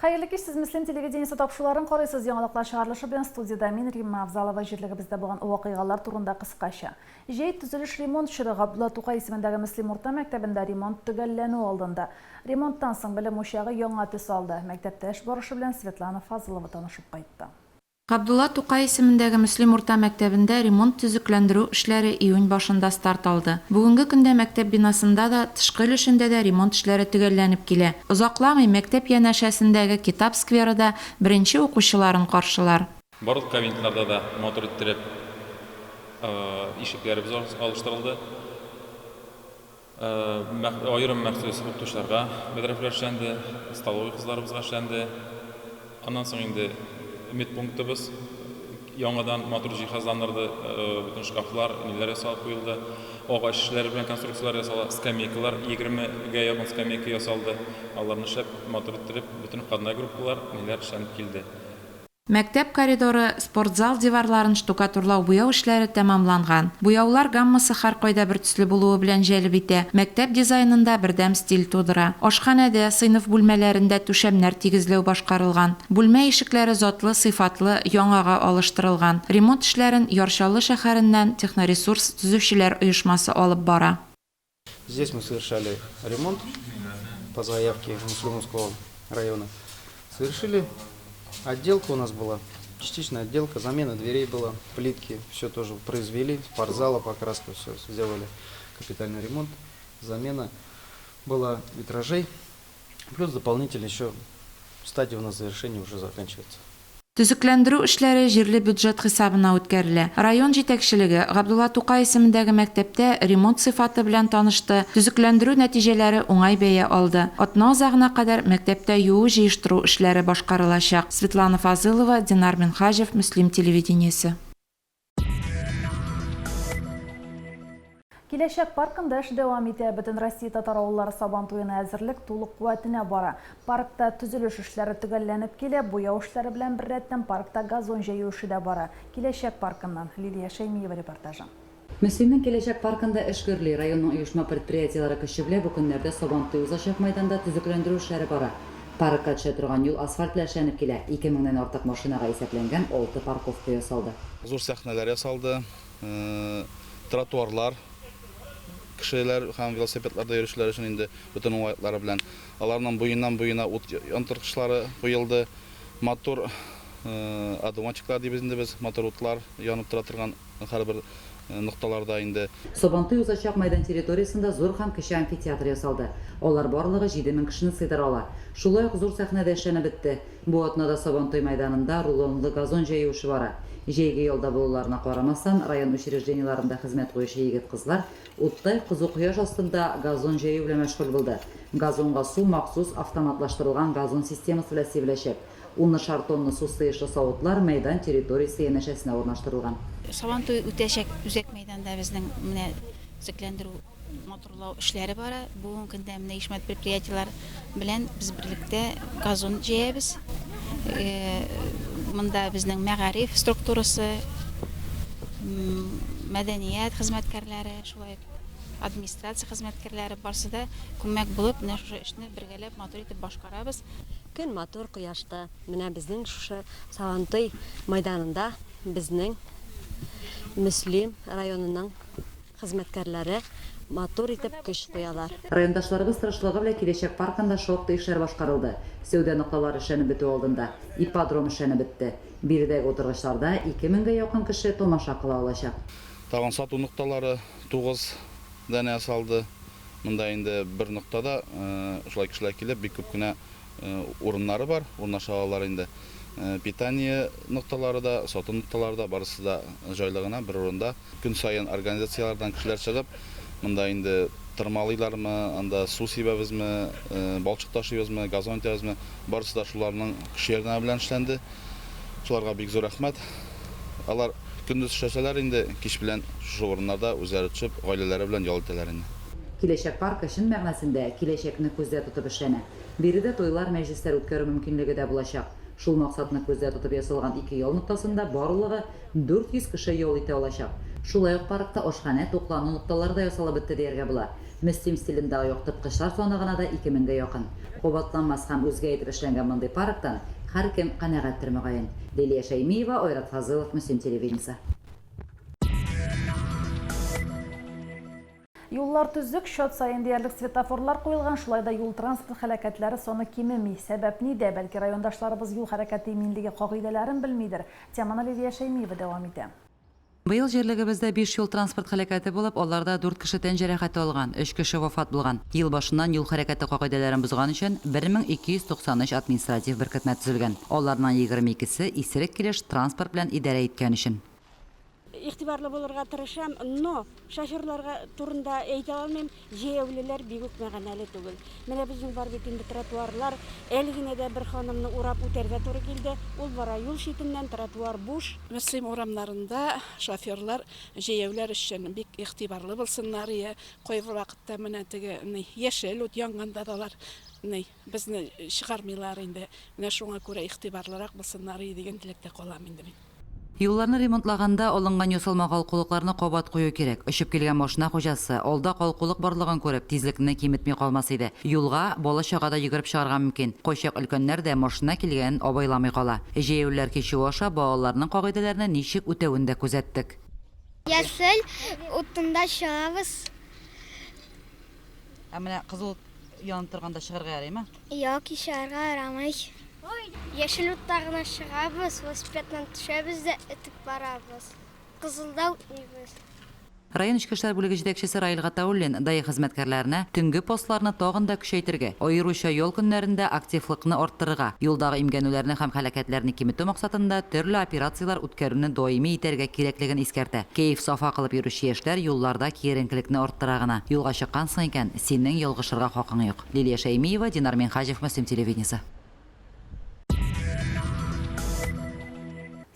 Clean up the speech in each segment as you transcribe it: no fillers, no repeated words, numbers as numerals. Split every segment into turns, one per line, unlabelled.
Хәерле кич, сез Мөслим телевидениесе тапшыруларын карыйсыз. Яңалыклар чыгарылышы белән студиядә мин Римма Авзалова җирлегебездә булган вакыйгалар турында кыскача. Җәй төзелеш-ремонт чоры Габдулла Тукай исемендәге Мөслим урта мәктәбендә ремонт төгәлләнү алдында. Ремонттан соң белем учагы яңа төс алды. Мәктәптә эш барышы белән Светлана Фазылова танышып кайтты.
Габдулла Тукай исемендәге Мөслим урта мәктәбендә ремонт-төзекләндерү эшләре июнь башында старт алды. Бүгенге көндә мәктәп бинасында да, тышкы өлешендә дә ремонт эшләре төгәлләнеп килә. Озакламый мәктәп янәшәсендәге Китап скверы да беренче укучыларын каршылар.
Барлык кабинетларда да матур иттереп ишекләребез алыштырылды. Аерым махсус укытучыларга бәдрәфләр эшләнде, столовый кызларыбызга эшләнде. Аннан соң инде медпунктыбыз яңадан матур җиһазландырды, бөтен шкафлар, ниләр ясалып куелды. Агач эшләре белән конструкцияләр ясала, скамейкалар, 20 гә якын скамейка ясалды. Аларны эшләп, матур иттереп, бөтен входная группалар, ниләр эшләнеп килде.
Мәктәп коридоры, спортзал диварларын штукатурлау-буяу эшләре тәмамланган. Буяулар гаммасы һәркайда бертөсле булуы белән җәлеп итә, мәктәп дизайнында бердәм стиль тудыра. Ашханәдә, сыйныф бүлмәләрендә түшәмнәр тигезләү башкарылган. Бүлмә ишекләре затлы, сыйфатлы, яңага алыштырылган. Ремонт эшләрен Яр Чаллы шәһәреннән Техноресурс төзүчеләр оешмасы алып бара.
Здесь мы совершали ремонт по заявке Муслюмовского района. Совершили отделка у нас была, частичная отделка, замена дверей была, плитки, все тоже произвели, спортзала, покраска, все сделали, капитальный ремонт, замена была витражей, плюс дополнительно еще стадия у нас завершения уже заканчивается.
Төзекләндерү эшләре җирле бюджет хисабына үткәрелә. Район җитәкчелеге Габдулла Тукай исемендәге мәктәптә ремонт сыйфаты белән танышты, төзекләндерү нәтиҗәләре уңай бәя алды. Атна азагына кадәр мәктәптә юу-җыештыру эшләре башкарылачак. Светлана Фазылова, Динар Минһаҗев, Мөслим телевидениесе.
Киләчәк паркында эш дәвам итә. Бөтенроссия татар авыллары Сабантуена әзерлек тулы куәтенә бара. Паркта төзелеш эшләре төгәлләнеп килә, буяу эшләре белән беррәттән паркта газон җәю эше дә бара. Киләчәк паркыннан, Лилия Шәймиева репортажы.
Мөслимнең Киләчәк паркында эш гөрли. Районның оешма-предприятиеләре көче белән бу көннәрдә Сабантуй узачак майданда төзекләндерү эшләре бара. Паркка төшә торган юл асфальт белән эшләнеп килә. Ике меңнән артык машинага исәпләнгән алты парковка ясалды.
Зур сәхнәләр ясалды. Тротуарлар, кешеләр һәм велосипедларда йөрүчеләр өчен инде бөтен уңайлыклары белән. Аларның буеннан-буена ут яндыргычлары куелды. Матур одуванчиклар дибез инде без, матур утлар янып тора торган һәрбер нокталарда инде.
Сабантуй узачак мәйдан территориясендә зур һәм кече амфитеатр ясалды. Алар барлыгы 7000 кешене сыйдыра ала. Шулай ук зур сәхнә дә эшләнеп бетте. Бу атнада Сабантуй мәйданында рулонлы газон җәю эше бара. Җәйге ялда булуларына карамастан, район учреждениеләрендә хезмәт куючы егет-кызлар уттай кызу кояш астында газон җәю белән мәшгуль булды. Газонга су махсус автоматлаштырылган газон системасы белән сибеләчәк. Унышар тонна су сыешлы савытлар мәйдан территориясе янәшәсенә урнаштырылган.
Сабантуй үтәчәк үзәк мәйданда безнең менә төзекләндерү Матурлау эшләре бара. Бүгенге көндә менә ишмәт предприятиеләр белән без берлектә газон җәябез. Монда безнең мәгариф структурасы, мәдәният хезмәткәрләре, шулай ук администрация хезмәткәрләре барсы да күмәк булып менә шушы эшне бергәләп матур итеп башкарабыз.
Көн матур, кояшлы. Менә безнең шушы Сабантуй майданында безнең Мөслим районының Хезмәткәрләре матур итеп көч куялар.
Райондашларыбыз тырышлыгы белән Киләчәк паркында шактый эшләр башкарылды. Сәүдә нокталары эшләнеп бетү алдында. Ипподром эшләнеп бетте. Биредәге утыргычларда 2000 гә якын кеше тамаша кыла алачак.
Тагын сату нокталары 9 данә ясалды. Монда инде бер ноктада шулай кешеләр килеп, бик күп кенә урыннары бар, урнаша алалар инде. Питание нокталары да, сату нокталары да, барысы да җайлы гына, бер урында. Көн саен организацияләрдән кешеләр чыгып, монда инде тырмалыйлармы, анда су сибәбезме, балчык ташыйбызмы, газон итәбезме, барысы да шуларның көч ярдәме белән эшләнде. Шуларга бик зур рәхмәт. Алар көндез эшләсәләр инде, кич белән шушы урыннарда үзләре төшеп, гаиләләре белән ял итәләр инде.
Киләчәк паркы чын мәгънәсендә киләчәкне күздә тотып эшләнә. Биредә туйлар, мәҗлесләр үткәрү мөмкинлеге дә булачак. Шул максатны күздә тотып ясалган ике ял ноктасында барлыгы 400 кеше ял итә алачак. Шулай ук паркта ашханә, туклану нокталары да ясалып бетте дияргә була. Мөслим стилендагы яктырткычлар саны гына да 2000 гә якын. Кабатланмас һәм үзгә итеп эшләнгән мондый парктан һәркем канәгатьтер, мөгаен. Лилия Шәймиева, Айрат Фазылов, Мөслим телевидениесе.
Юллар төзек, чат саен диярлек светофорлар куелган, шулай да юл-транспорт һәлакәтләре саны кимеми. Сәбәп нидә? Бәлки райондашларыбыз юл хәрәкәте иминлеге кагыйдәләрен белмидер? Теманы Лилия Шәймиева дәвам итә.
Быел җирлегебездә биш юл-транспорт һәлакәте булып, аларда дүрт кеше тән җәрәхәте алган, өч кеше вафат булган. Ел башыннан юл хәрәкәте кагыйдәләрен бозган өчен 1293 административ беркетмә төзелгән. Аларның егерме икесе исерек килеш транспорт белән идарә иткән өчен.
Игътибарлы булырга тырышам, но шоферларга турында әйтә алмыйм, җәяүлеләр бик үк мәгънәле түгел. Менә безнең бар бит инде тротуарлар, әле генә дә бер ханымны урап үтәргә туры килде, ул бара юл читеннән, тротуар буш.
Мөслим урамнарында шоферлар җәяүләр өчен бик игътибарлы булсыннар ие, кайбер вакытта менә теге ни яшел ут янганда да алар ни безне чыгармыйлар инде, менә шуңа күрә игътибарлырак булсыннар ие дигән теләктә калам инде мин.
Юлларны ремонтлаганда алынган ясалма калкулыкларны кабат кую кирәк. Очып килгән машина хуҗасы, алда калкулык барлыгын күреп, тизлекне киметми калмас иде. Юлга бала-чага да йөгереп чыгарга мөмкин. Кайчак өлкәннәр дә машина килгәнен абайламый кала. Җәяүлеләр кичүе аша балаларның кагыйдәләрне ничек үтәвен дә күзәттек.
Яшел утында чыгабыз.
Ә менә кызыл ут янып торганда чыгарга ярыймы?
Юк, чыгарга ярамый. Яшел утта гына чыгабыз, велосипедтан төшәбез дә этеп барабыз. Кызылда үтмибез.
Район эчке эшләр бүлеге җитәкчесе Раил Гатауллин даи хезмәткәрләренә төнге постларны тагын да көчәйтергә, аеруча ял көннәрендә активлыкны арттырырга, юлдагы имгәнүләрне һәм һәлакәтләрне киметү максатында төрле операцияләр үткәрүне даими итәргә кирәклеген искәртә. Кәеф-сафа кылып йөрүче яшьләр юлларда киеренкелекне арттыра гына. Юлга чыккансың икән, синең ялгышырга хакың юк. Лилия Шәймиева, Динар Минһаҗев, Мөслим телевидениесе.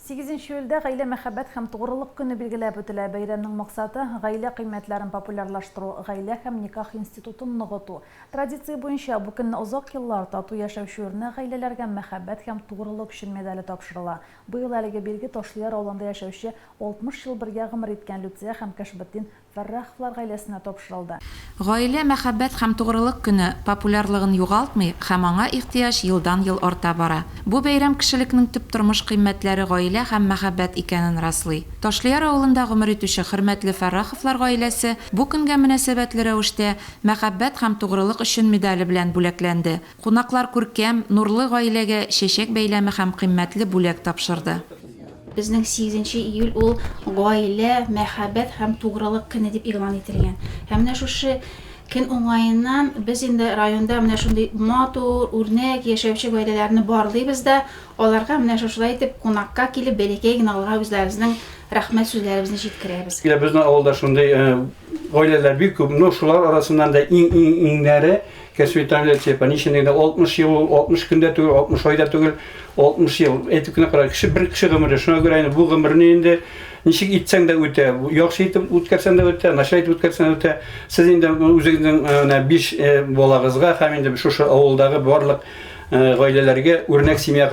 Сигезенче июльдә Гаилә мәхәббәт һәм тугрылык көне билгеләп үтелә. Бәйрәмнең максаты, гаилә кыйммәтләрен популярлаштыру, гаилә һәм никах институтын ныгыту. Традиция буенча, бу көнне озак еллар тату яшәүче үрнәк гаиләләргә Мәхәббәт һәм тугрылык өчен медале тапшырыла. Быел әлеге билге Ташлыяр авылында яшәүче 60 ел бергә гомер иткән Люция һәм Кәшбетдин Фәрраховлар гаиләсенә тапшырылды.
Гаилә, мәхәббәт һәм тугрылык көне популярлыгын югалтмый һәм аңа ихтыяҗ елдан-ел арта бара. Бу бәйрәм кешелекнең төп тормыш кыйммәтләре гаилә һәм мәхәббәт икәнен раслый. Ташлыяр авылында гомер итүче хөрмәтле Фәрраховлар гаиләсе бу көнгә мөнәсәбәтле рәвештә Мәхәббәт һәм тугрылык өчен медале белән бүләкләнде. Кунаклар күркәм, нурлы гаиләгә чәчәк бәйләме һәм кыйммәтле бүләк тапшырды.
Безнең сигезенче июль ул Гаилә, мәхәббәт һәм тугрылык көне дип игълан ителгән. Һәм менә шушы көн уңаеннан без инде районда менә шундый матур, үрнәк яшәүче гаиләләрне барлыйбыз да, аларга менә шушылай итеп кунакка килеп, бәләкәй генә аларга үзләребезнең рәхмәт сүзләребезне җиткерәбез.
Менә безнең авылда шундый гаиләләр бик күп, но шулар арасыннан да иң-иң-иңнәре Кәсби Тәмле Ничә дигәндә 60 ел ул, 60 көн дә түгел, 60 ай да түгел, 60 ел. Әйтеп кенә кара, кеше бер кеше гомере. Шуңа күрә инде бу гомерне инде ничек итсәң дә үтә. Яхшы итеп үткәрсәң дә үтә, начар итеп үткәрсәң дә үтә. Сез инде үзегезнең менә 5 балагызга һәм инде шушы авылдагы барлык гаиләләргә үрнәк семья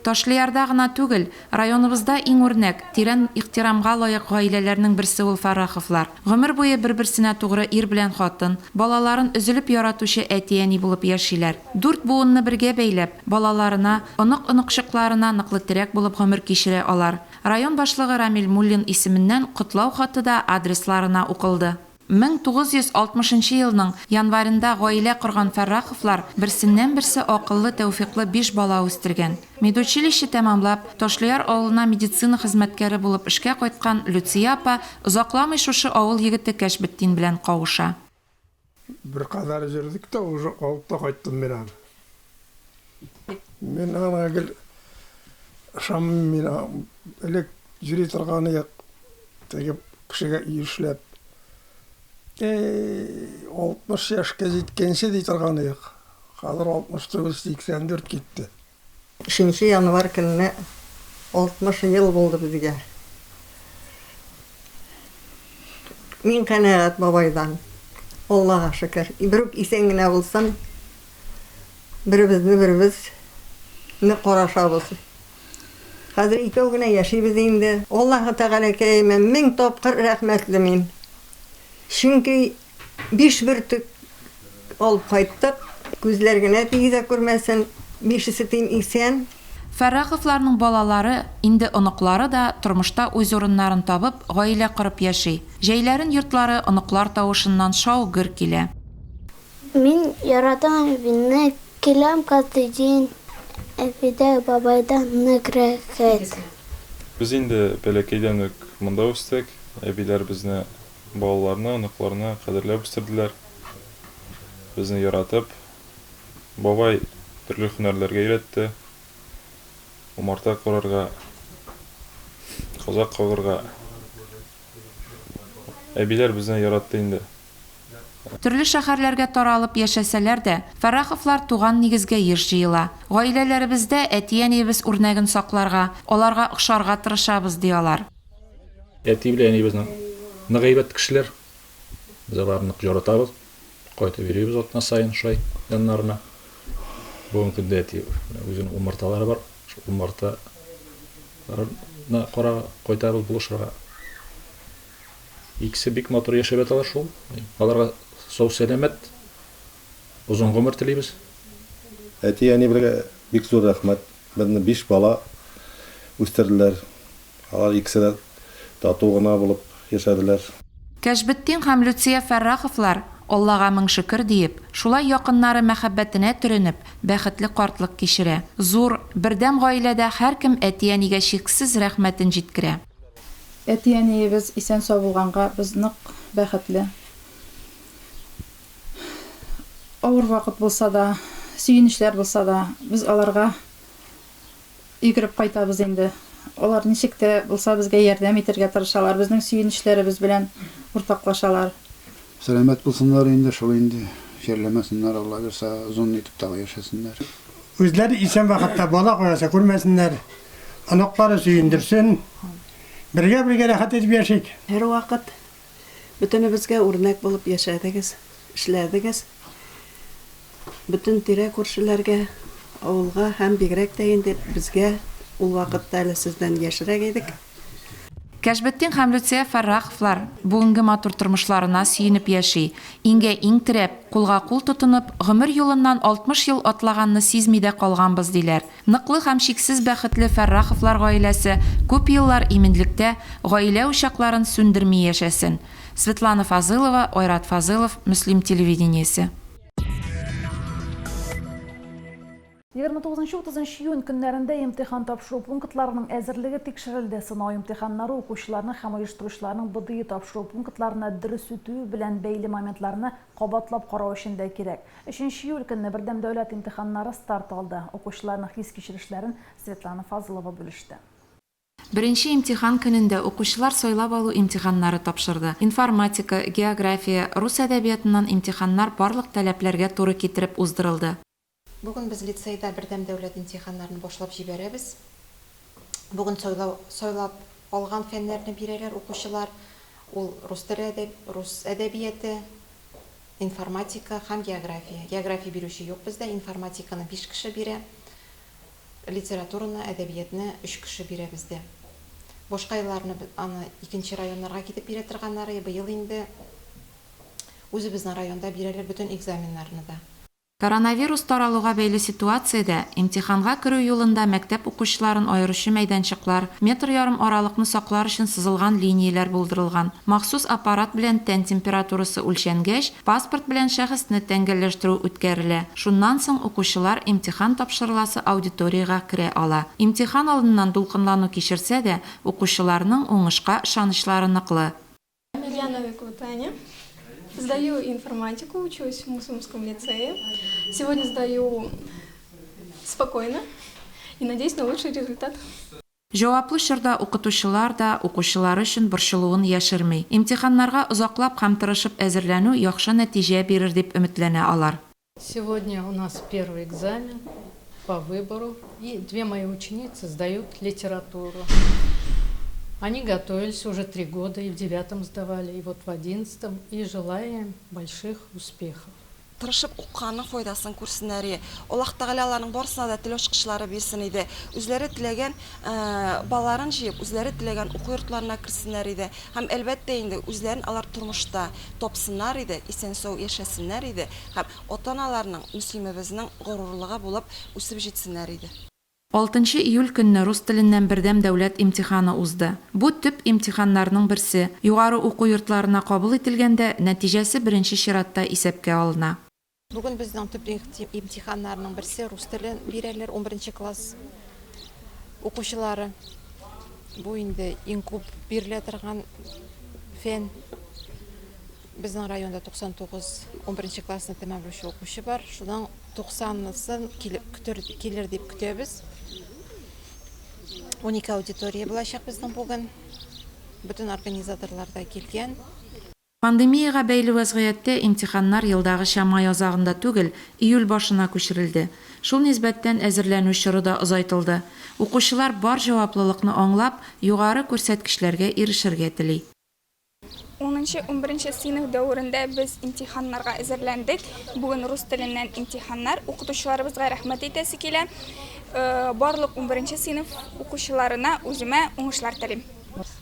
Ташлыярда гына түгел, районыбызда иң үрнәк, тирән ихтирамга лаек гаиләләрнең берсе ул Фәрраховлар. Гомер буе бер-берсенә тугры ир белән хатын, балаларын өзелеп яратучы әти-әни булып яшиләр. Дүрт буынны бергә бәйләп, балаларына, онык-оныкчыкларына ныклы терәк булып гомер кичерә алар. Район башлыгы Рамил Муллин исеменнән котлау хаты да адресларына укылды. 1960 нчы елның январенда гаилә корган Фәрраховлар берсеннән-берсе акыллы, тәүфыйклы биш бала үстергән. Медучилище тәмамлап, Ташлыяр авылына медицина хезмәткәре булып эшкә кайткан Люция апа озакламый шушы авыл егете Кәшбетдин белән кавыша.
Беркадәр йөрдек тә, уже алып та кайттым мин аны. Мин аңа гел ышанмыйм, мин элек йөри торган идек, теге кешегә өй эшләп. Эй, 60 яшькә җиткәнче ди торган идек. Хәзер 60 түгел, 84 китте.
Өченче январь көнне 60 ел булды безгә. Мин канәгать бабайдан. Аллага шөкер. Берүк исән генә булсын. Беребезне беребез нык карашабыз. Хәзер икәү генә яшибез инде. Аллаһы Тәгаләкәемә мең тапкыр рәхмәтле мин. Чөнки. Биш бөртек алып кайттык. Күзләр генә тигезә күрмәсен. Бишесе тин исән.
Фәрраховларның балалары, инде оныклары да тормышта үз урыннарын табып, гаилә корып яши. Җәйләрен йортлары оныклар тавышыннан шау-гөр килә.
Мин яратам әбине, киләм каждый день әбидә бабайда нык рәхәт.
Без инде бәләкәйдән үк монда үстек. Әбиләр безне, балаларны, оныкларны кадерләп үстерделәр. Безне яратып. Бабай төрле һөнәрләргә өйрәтте. Умарта корырга, казак кагырга. Әбиләр безне яратты инде.
Төрле шәһәрләргә таралып яшәсәләр дә, Фәрраховлар туган нигезгә еш җыела. Гаиләләребездә әти-әниебез үрнәген сакларга, аларга охшарга тырышабыз, ди алар.
Әти белән әни безнең нык әйбәт кешеләр. Без аларны нык яратабыз. Кайтып йөрибез атна саен шулай яннарына. Бүгенге көндә әти үзенең умарталары бар. Шул умарталарына карага кайтабыз булышырга. Икесе бик матур яшәп яталар шул. Аларга сау-сәламәт, озын гомер телибез.
Әти-әни бергә бик зур рәхмәт. Безне биш бала үстерделәр. Алар икесе дә тату гына булып яшәделәр.
Кәшбетдин һәм Люция Фәрраховлар, Аллага мең шөкер диеп, шулай якыннары мәхәббәтенә төренеп, бәхетле картлык кичерә. Зур, бердәм гаиләдә һәркем әти-әнигә чиксез рәхмәтен җиткерә.
Әти-әниебез исән-сау булганга без нык бәхетле. Авыр вакыт булса да, сөенечләр булса да, без аларга йөгереп кайтабыз инде. Алар ничек тә булса безгә ярдәм итәргә тырышалар, безнең сөенечләребез белән уртаклашалар.
Сәламәт булсыннар инде, шул инде. Чирләмәсеннәр, Алла бирса, озын итеп тагы яшәсеннәр.
Үзләре исән вакытта бала каясы күрмәсеннәр, оныклары сөендерсен. Бергә-бергә рәхәт итеп яшик.
Һәрвакыт бөтенебезгә үрнәк булып яшәдегез, эшләдегез. Бөтен тирә-күршеләргә, авылга һәм бигрәк тә инде безгә, ул вакытта әле сездән яшьрәк идек.
Кәшбетдин һәм Люция Фәрраховлар бүгенге матур тормышларына сөенеп яши. Иңгә-иң терәп, кулга-кул тотынып, гомер юлыннан 60 ел атлаганны сизми дә калганбыз, диләр. Ныклы һәм чиксез бәхетле Фәрраховлар гаиләсе күп еллар иминлектә, гаилә учакларын сүндерми яшәсен. Светлана Фазылова, Айрат Фазылов, Мөслим телевидениесе.
29-30 июнь көннәрендә имтихан тапшыру пунктларының әзерлеге тикшерелде. Сынау имтиханнары укучыларның һәм оештыручыларның БДИ тапшыру пунктларына дөрес үтүе белән бәйле моментларны кабатлап карау өчен дә кирәк. Өченче июль көнне Бердәм дәүләт имтиханнары старт алды. Укучыларның хис-кичерешләрен Светлана Фазылова бүлеште.
Беренче имтихан көнендә укучылар сайлап алу имтиханнары тапшырды. Информатика, география, рус әдәбиятыннан имтиханнар барлык таләпләргә туры китереп уздырылды.
Бүген без лицейда бердәм дәүләт имтиханнарын башлап җибәрәбез. Бүген сайлау, сайлап алган фәннәрне бирәләр укучылар. Ул рус теле, рус әдәбияте, информатика һәм география. География бирүче юк бездә, информатиканы биш кеше бирә. Литератураны, әдәбиятны өч кеше бирә бездә. Башка елларны аны икенче районнарга китеп бирә торганнар, быел инде үзебезнең районда бирәләр бөтен экзаменнарны да.
Коронавирус таралуга бәйле ситуациядә имтиханга керү юлында мәктәп укучыларын аеручы мәйданчыклар, метр ярым аралыкны саклар өчен сызылган линияләр булдырылган. Махсус аппарат белән тән температурасы үлчәнгәч, паспорт белән шәхесне тәңгәлләштерү үткәрелә. Шуннан соң укучылар имтихан тапшырыласы аудиториягә керә ала. Имтихан алдыннан дулкынлану кичерсә дә, укучыларның уңышка ышанычлары ныклы.
Я Новикова Таня. Сдаю информатику, учусь в Мусульманском лицее. Сегодня сдаю спокойно и надеюсь на лучший результат.
Җаваплы чорда укытучылар да укучылары өчен борчылуын яшерми. Имтиханнарга озаклап һәм тырышып әзерләнү яхшы нәтиҗә бирер дип өметләнә алар.
Сегодня у нас первый экзамен по выбору, и две мои ученицы сдают литературу. Они готовились уже 3 года, и в девятом сдавали, и вот в 11-м, и желаем больших успехов.
Тырышып укыганның файдасын күрсеннәр и. Аллаһ Тәгалә аларның барысына да тел ачкычлары бирсен иде. Үзләре теләгән балаларын җыеп, үзләре теләгән уку йортларына керсеннәр иде. Һәм, әлбәттә инде, үзләрен алар тормышта тапсыннар иде, исән-сау яшәсеннәр иде һәм ата-аналарының, Мөслимебезнең горурлыгы булып үсеп җитсеннәр иде.
Алтынчы июль көнне рус теленнән бердәм дәүләт имтиханы узды. Бу, төп имтиханнарның берсе. Югары уку йортларына кабул ителгәндә, нәтиҗәсе беренче чиратта исәпкә алына.
Бүген безнең төп имтиханнарның берсе, рус телен бирәләр унберенче класс укучылары. Бу инде иң күп бирелә торган фән. Безнең районда 99 унберенче классны тәмамлаучы укучы бар. Шуның 90-нысын килеп көтер, килер дип көтәбез. 12 аудитория булачак безнең бүген. Бөтен организаторлар да килгән.
Пандемиягә бәйле вәзгыятьтә имтиханнар елдагыча май азагында түгел, июль башына күчерелде. Шул нисбәттән әзерләнү чоры да озайтылды. Укучылар бар җаваплылыкны аңлап, югары күрсәткечләргә ирешергә тели.
Унынчы-унберенче сыйныф дәверендә без имтиханнарга әзерләндек. Бүген рус теленнән имтиханнар. Укытучыларыбызга рәхмәт әйтәсе килә. Барлык унберенче сыйныф укучыларына, үземә уңышлар телим.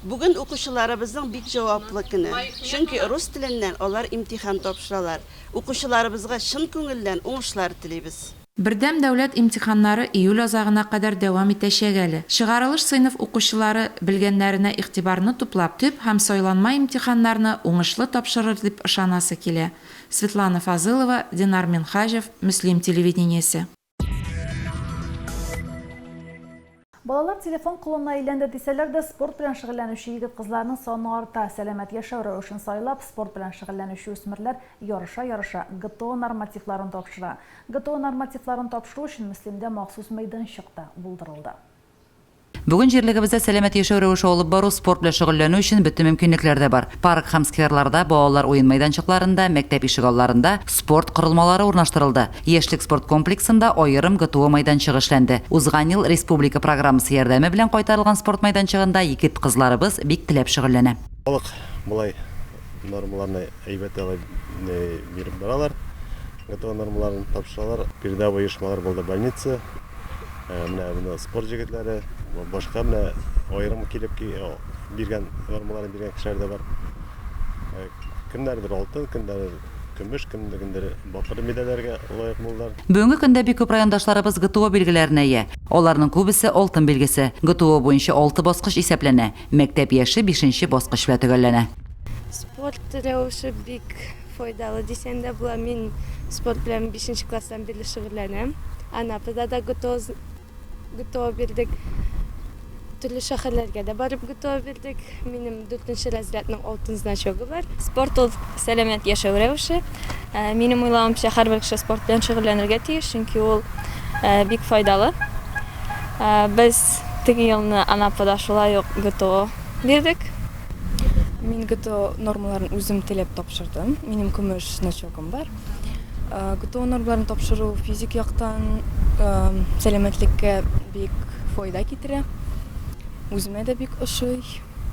Бүген укучыларыбызның бик җаваплы көне. Чөнки рус теленнән алар имтихан тапшыралар. Укучыларыбызга чын күңелдән уңышлар телибез.
Бердәм дәүләт имтиханнары июль азагына кадәр дәвам итәчәк әле. Чыгарылыш сыйныф укучылары, белгәннәренә игътибарны туплап, төп һәм сайланма имтиханнарны уңышлы тапшырыр дип ышанасы килә. Светлана Фазылова, Динар Минһаҗев, Мөслим телевидениесе.
Балалар телефон колына әйләнде дисәләр дә, спорт белән шөгыльләнүче егет-кызларның саны арта. Сәламәт яшәү рәвешен сайлап, спорт белән шөгыльләнүче үсмерләр ярыша-ярыша ГТО нормативларын тапшыра. ГТО нормативларын тапшыру өчен Мөслимдә махсус мәйданчык та булдырылды.
Бүген җирлегебездә сәламәт яшәү рәвеше алып бару, спорт белән шөгыльләнү өчен бөтен мөмкинлекләр дә бар. Парк һәм скверларда, балалар уен мәйданчыкларында, мәктәп ишегалларында спорт корылмалары урнаштырылды. Яшьлек спорт комплексында аерым ГТО мәйданчыгы эшләнде. Узган ел республика программасы ярдәме белән кайтарылган спорт мәйданчыгында егет-кызларыбыз бик теләп шөгыльләнә.
Халык болай нормаларны әйбәт алай биреп баралар. ГТО нормаларын тапшыралар. Передовой оешмалар булды, больница, менә менә спорт җегетләре, башка менә аерым килеп биргән нормаларын биргән кешеләр дә бар. Кемнәрдер алтын, кемнәрдер көмеш, кемнәрдер бакыр медальләргә лаек булдылар.
Бүгенге көндә бик күп райондашларыбыз ГТО билгеләренә ия. Аларның күбесе алтын билгесе. ГТО буенча алты баскыч исәпләнә. Мәктәп яше бишенче баскыч белән төгәлләнә.
Спорт рәвеше бик файдалы дисәң дә була. Мин спорт белән бишенче класстан бирле шөгыльләнәм. Анапада да ГТО, ГТО бирдек. Төрле шәһәрләргә дә барып ГТО бирдек. Минем дүртенче разрядның алтын значогы бар.
Спорт ул сәламәт яшәү рәвеше. Минем уйлавымча, һәрбер кеше спорт белән шөгыльләнергә тиеш, чөнки ул бик файдалы. Без теге елны Анапада шулай ук ГТО бирдек.
Мин ГТО нормаларын үзем теләп тапшырдым. Минем көмеш значогым бар. ГТО нормаларын тапшыру физик яктан сәламәтлеккә бик файда китерә. Үземә дә бик ошый.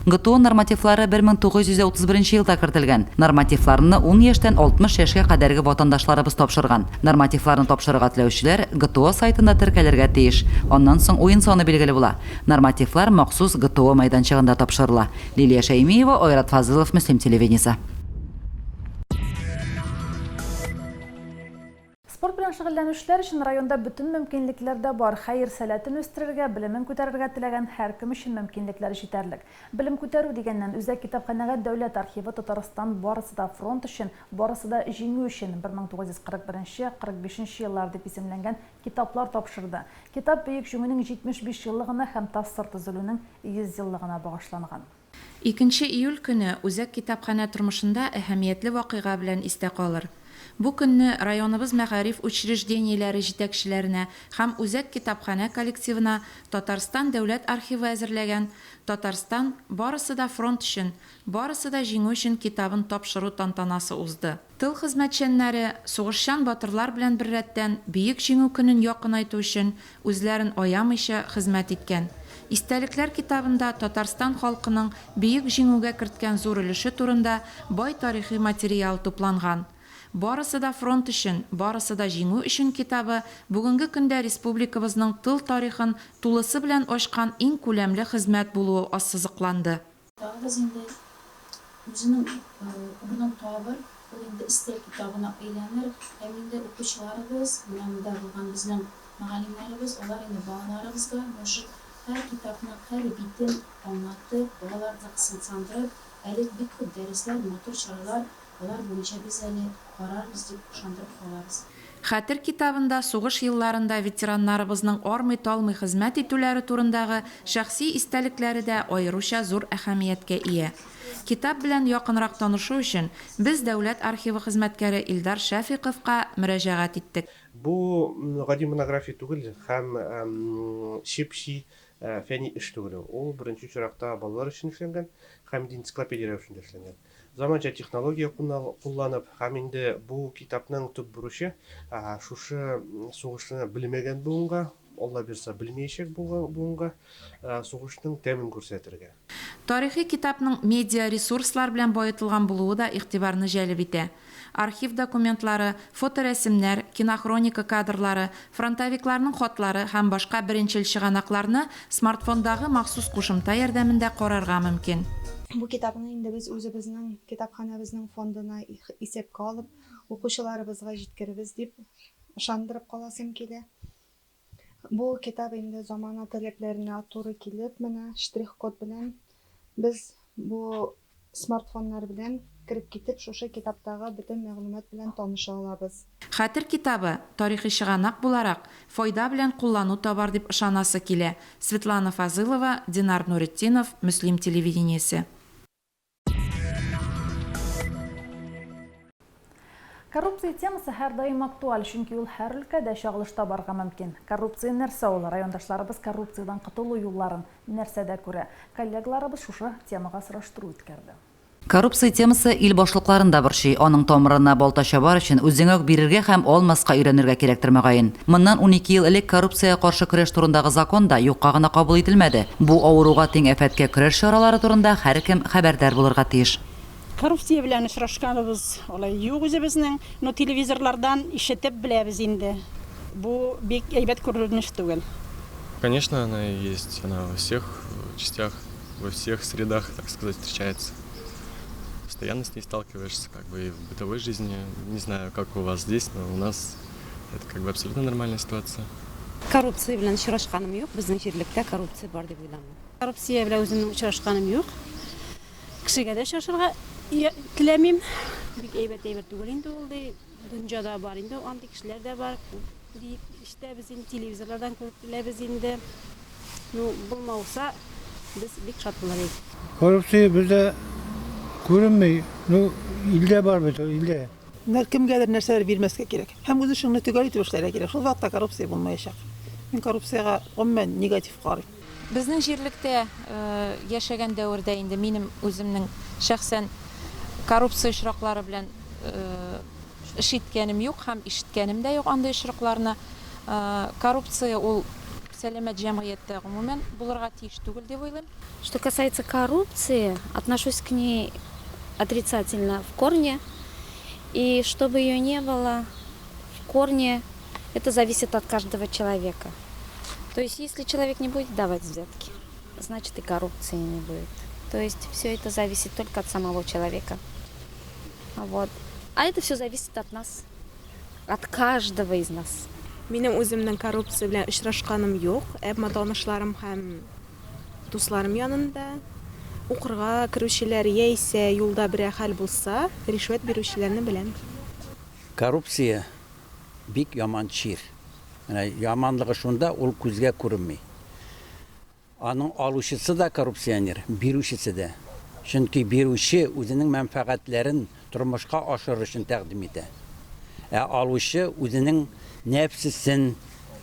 ГТО нормативлары 1931 елда кертелгән. Нормативларны ун яшьтән 60 яшькә кадәрге ватандашларыбыз тапшырган. Нормативларны тапшырырга теләүчеләр ГТО сайтында теркәлергә тиеш. Аннан соң уен саны билгеле була. Нормативлар махсус ГТО мәйданчыгында тапшырыла. Лилия Шәймиева, Айрат Фазылов, Мөслим телевидениесе.
Спорт белән шөгыльләнүчеләр өчен районда бөтен мөмкинлекләр дә бар. Хәер, сәләтен үстерергә, белемен күтәрергә теләгән һәркем өчен мөмкинлекләр җитәрлек. Белем күтәрү дигәннән, үзәк китапханәгә Дәүләт архивы Татарстан барысы да фронт өчен, барысы да җиңү өчен, 1941, 45 еллар дип исемләнгән китаплар тапшырды. Китап Бөек Җиңүнең 75 еллыгына һәм ТАССР төзелүнең 100 еллыгына багышланган.
Икенче июль көне үзәк китапханә тормышында әһәмиятле вакыйга белән истә калыр. Бу көнне районыбыз мәгариф учреждениеләре җитәкчеләренә һәм үзәк китапханә коллективына Татарстан дәүләт архивы әзерләгән Татарстан, барысы да фронт өчен, барысы да җиңү өчен китабын тапшыру тантанасы узды. Тыл хезмәтчәннәре, сугышчан батырлар белән беррәттән, Бөек Җиңү көнен якынайту өчен үзләрен аямыйча хезмәт иткән. Истәлекләр китабында Татарстан халкының Бөек Җиңүгә керткән зур өлеше турында бай тарихи материал тупланган. Барысы да фронт өчен, барысы да Җиңү өчен китабы бүгенге көндә республикабызның тыл тарихын тулысы белән ачкан иң күләмле хезмәт булуы ассызыкланды.
Китабыбыз инде үзенең урынын табыр, ул инде өстәл китабына әйләнер һәм инде укучыларыбыз, менә монда булган безнең мөгаллимнәребез, алар инде балаларыбызга может һәр китапның һәр битен аңлатып, балаларны кызыксындырып, әле бик күп дәресләр, матур чаралар Алар буенча без әле карарбыз дип ышандырып калабыз.
Хәтер китабында сугыш елларында ветераннарыбызның армый-талмый хезмәт итүләре турындагы шәхси истәлекләре дә аеруча зур әһәмияткә ия. Китап белән якынрак танышу өчен, без Дәүләт архивы хезмәткәре Илдар Шәфыйковка мөрәҗәгать иттек.
Бу гади монография түгел һәм чеп-чи фәнни эш түгел ул. Ул беренче чиратта балалар өчен эшләнгән һәм инде энциклопедия рәвешендә эшләнгән. Заманча технология кулланып һәм инде бу китапның төп бурычы шушы сугышны белмәгән буынга, Алла бирса, белмәячәк буынга сугышның тәмен күрсәтергә.
Тарихи китапның медиа-ресурслар белән баетылган булуы да игътибарны җәлеп итә. Архив документлары, фоторәсемнәр, кинохроника кадрлары, фронтовикларның хатлары һәм башка беренчел чыганакларны смартфондагы махсус кушымта ярдәмендә карарга мөмкин.
Бу китапны инде без үзебезнең китапханәбезнең фондына исәпкә алып, укучыларыбызга җиткеребез дип ышандырып каласым килә. Бу китап инде замана таләпләренә туры килеп, менә штрих-код белән без бу смартфоннар белән кереп китеп, шушы китаптагы бөтен мәгълүмат белән таныша алабыз.
Хәтер китабы, тарихи чыганак буларак, файда белән куллану табар дип ышанасы килә. Светлана Фазылова, Динар Нуретдинов, Мөслим телевидениесе.
Коррупция темасы һәрдаим актуаль, чөнки ул һәр өлкәдә чагылыш табарга мөмкин. Коррупция нәрсә ул? Райондашларыбыз коррупциядән котылу юлларын нәрсәдә күрә? Коллегаларыбыз шушы темага сораштыру үткәрде.
Коррупция темасы ил башлыкларын да борчый. Аның тамырына балта чабар өчен үзеңә үк бирергә һәм алмаска өйрәнергә кирәктер, мөгаен. Моннан 12 ел элек коррупциягә каршы көрәш турындагы закон да юкка гына кабул ителмәде. Бу авыруга тиң афәткә көрәш чаралары турында һәркем хәбәрдар булырга тиеш.
Коррупция белән очрашканыбыз алай юк үзебезнең, но телевизорлардан ишетеп беләбез инде. Бу бик әйбәт күренеш түгел.
Конечно, она есть, она во всех частях, во всех средах, так сказать, встречается. Постоянно с ней сталкиваешься, как бы и в бытовой жизни. Не знаю, как у вас здесь, но у нас это как бы абсолютно нормальная ситуация.
Коррупция белән очрашканым юк, безнең җирлектә коррупция бар дип уйламыйм.
Коррупция белән үземнең очрашканым юк. Кешегә дә очрашырга теләмим. Бик әйбәт әйбер түгел инде ул, ди. Дөньяда бар инде андый кешеләр дә бар. Дип ишетәбез инде, телевизорлардан күреп беләбез инде. Ну, булмауса, без бик шат булыр идек.
Коррупция бездә күренми. Ну, илдә бар бит ул, илдә.
Менә кемгәдер нәрсәдер бирмәскә кирәк. Һәм үз эшеңне төгәл итеп эшләргә кирәк. Шул вакытта коррупция булмаячак. Мин коррупциягә гомумән негатив карыйм.
Безнең җирлектә яшәгән дәвердә инде минем үземнең шәхсән коррупция очраклары белән эш иткәнем юк һәм ишеткәнем дә юк андый очракларны. Коррупция ул сәламәт җәмгыятьтә гомумән булырга тиеш түгел дип уйлыйм.
Что касается коррупции, отношусь к ней отрицательно в корне. И чтобы ее не было в корне, это зависит от каждого человека. То есть, если человек не будет давать взятки, значит и коррупции не будет. То есть, все это зависит только от самого человека. Вот. А это все зависит от нас, от каждого из нас.
Минем үземнең коррупция белән очрашканым юк, әмма танышларым һәм дусларым янында укырга керүчеләр яисә юлда берәр хәл булса, ришвәт бирүчеләрне беләм.
Коррупция бик яман чир. Менә яманлыгы шунда, ул күзгә күренми. Аның алучысы да коррупционер, бирүчесе дә. Чөнки бирүче үзенең мәнфәгатьләрен тормышка ашырыр өчен тәкъдим итә. Ә алучы үзенең нәфсесен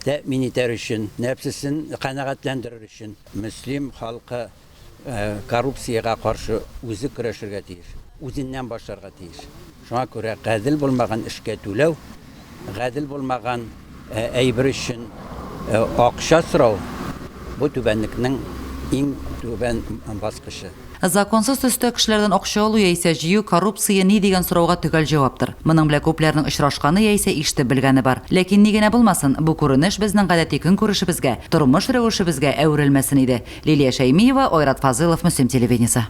тәэмин итәр өчен, нәфсесен канәгатьләндерер өчен. Мөслим халкы коррупциягә каршы үзе көрәшергә тиеш, үзеннән башларга тиеш. Шуңа күрә гадел булмаган эшкә түләү, гадел булмаган әйбер өчен акча сорау, бу түбәнлекнең иң түбән баскычы.
Законсыз төстә кешеләрдән акча алу яисә җыю коррупция ни дигән сорауга төгәл җаваптыр. Моның белән күпләрнең очрашканы яисә ишетеп белгәне бар. Ләкин ни генә булмасын, бу күренеш безнең гадәти көнкүрешебезгә, тормыш рәвешебезгә әверелмәсен иде. Лилия Шәймиева, Айрат Фазылов, Мөслим телевидениесе.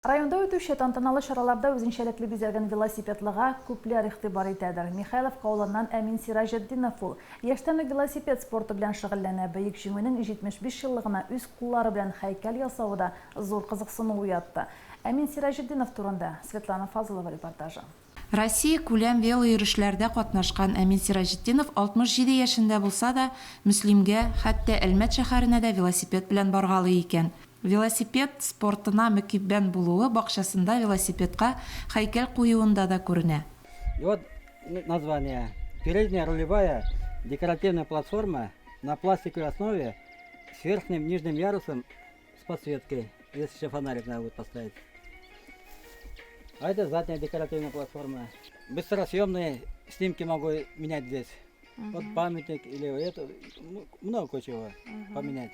Районда үтүче тантаналы чараларда үзенчәлекле бизәлгән велосипедлыга күпләр игътибар итәдер. Михайловка авылыннан Әмин Сираҗетдинов ул. Яшьтән үк велосипед спорты белән шөгыльләнә. Бөек Җиңүнең 75 еллыгына үз куллары белән һәйкәл ясавы да зур кызыксыну уятты. Әмин Сираҗетдинов турында Светлана Фазылова репортажы.
Россия күләм велойөрешләрдә катнашкан Әмин Сираҗетдинов 67 яшендә булса да, Мөслимгә, хәтта Әлмәт шәһәренә дә велосипед белән баргалый икән. Велосипед спортына мөкиббән булуы бакчасында велосипедка һәйкәл куюында да күренә.
И вот название. Передняя рулевая декоративная платформа на пластиковой основе с верхним нижним ярусом с подсветкой. Здесь еще фонарик надо будет поставить. А это задняя декоративная платформа. Быстросъемные снимки могу менять здесь. Угу. Вот памятник или это, ну, много чего угу. поменять.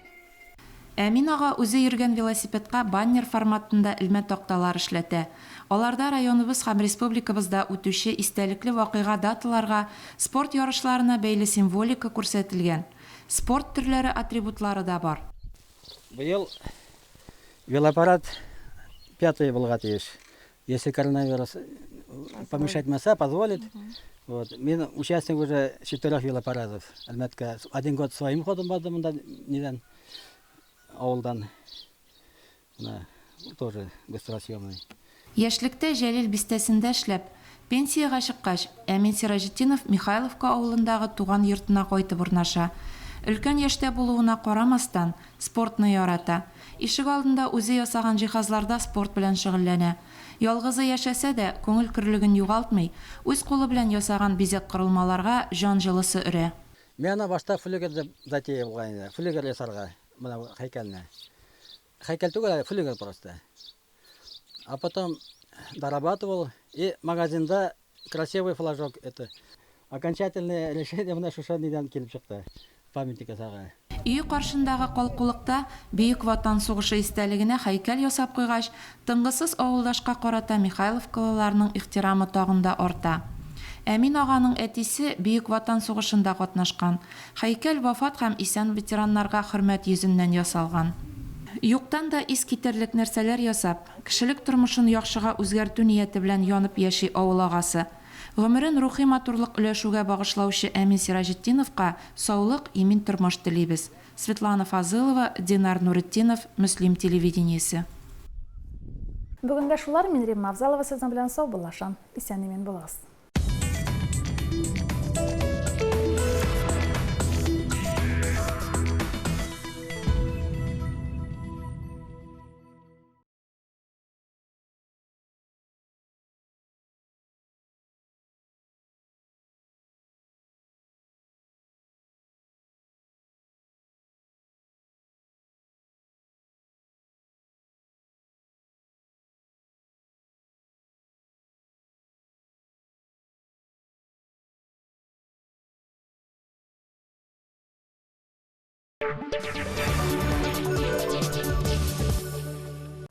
Әмин ага үзе йөргән велосипедка баннер форматында элмә такталар эшләтә. Аларда районыбыз һәм республикабызда үтүче истәлекле вакыйга-даталарга, спорт ярышларына бәйле символика күрсәтелгән. Спорт төрләре атрибутлары да бар.
Быел велопарад пятый булырга тиеш. Если коронавирус помешать мәсә, позволит. Вот. Мин участник уже четырех велопарадов. Әлмәткә один год своим ходом бардым монда нидән авылдан. Менә тоже быстросъемный.
Яшьлектә Җәлил бистәсендә эшләп, пенсиягә чыккач, Әмин Сираҗетдинов Михайловка авылындагы туган йортына кайтып урнаша. Өлкән яшьтә булуына карамастан, спортны ярата. Ишегалдында үзе ясаган җиһазларда спорт белән шөгыльләнә. Ялгызы яшәсә дә, күңел көрлеген югалтмый, үз кулы белән ясаган бизәк-корылмаларга җан җылысы өрә.
Мин аны башта флюгер дип затея булган иде, флюгер ясарга менә бу һәйкәлне. Һәйкәл түгел әле, флюгер просто. А потом дорабатывал и магазинда красивый флажок это. Окончательное решение менә шушы нидән килеп чыкты, памятник ясарга.
Өе каршындагы калкулыкта Бөек Ватан сугышы истәлегенә һәйкәл ясап куйгач, тынгысыз авылдашка карата михайловкалыларның ихтирамы тагын да арта. Әмин аганың әтисе Бөек Ватан сугышында катнашкан. Һәйкәл вафат һәм исән ветераннарга хөрмәт йөзеннән ясалган. Юктан да ис китәрлек нәрсәләр ясап, кешелек тормышын яхшыга үзгәртү нияте белән янып яши авыл агасы. Гомерен рухи матурлык өләшүгә багышлаучы Әмин Сираҗетдиновка саулык, имин тормыш телибез. Светлана Фазылова, Динар Нуретдинов, Мөслим телевидениесе.
Бүгенгә шулар, мин Римма Авзалова сезнең белән саубуллашам. Исән-имин булыгыз.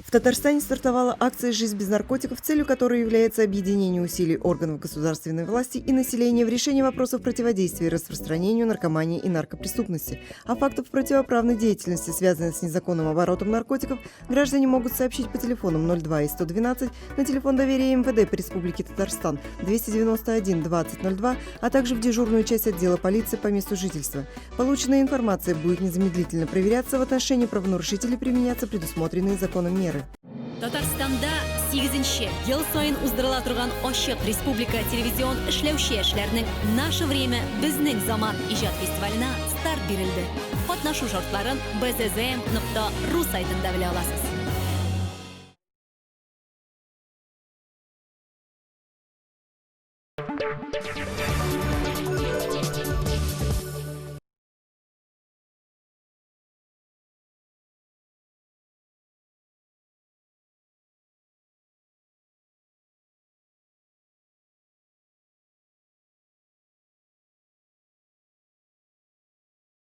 В Татарстане стартовала акция «Жизнь без наркотиков», целью которой является объединение усилий органов государственной власти и населения в решении вопросов противодействия распространению наркомании и наркопреступности. О фактах противоправной деятельности, связанной с незаконным оборотом наркотиков, граждане могут сообщить по телефонам 02 и 112 на телефон доверия МВД по Республике Татарстан 291 2002, а также в дежурную часть отдела полиции по месту жительства. Полученная информация будет незамедлительно проверяться в отношении правонарушителей применяться предусмотренные законом меры.
Татарстанда сигезенче ел саен уздырыла торган ачык республика телевизион эшләүче яшьләрнең Наше время безнең заман иҗат фестиваленә старт бирелде. Катнашу шартларын bzzm.ru сайтында белә аласыз.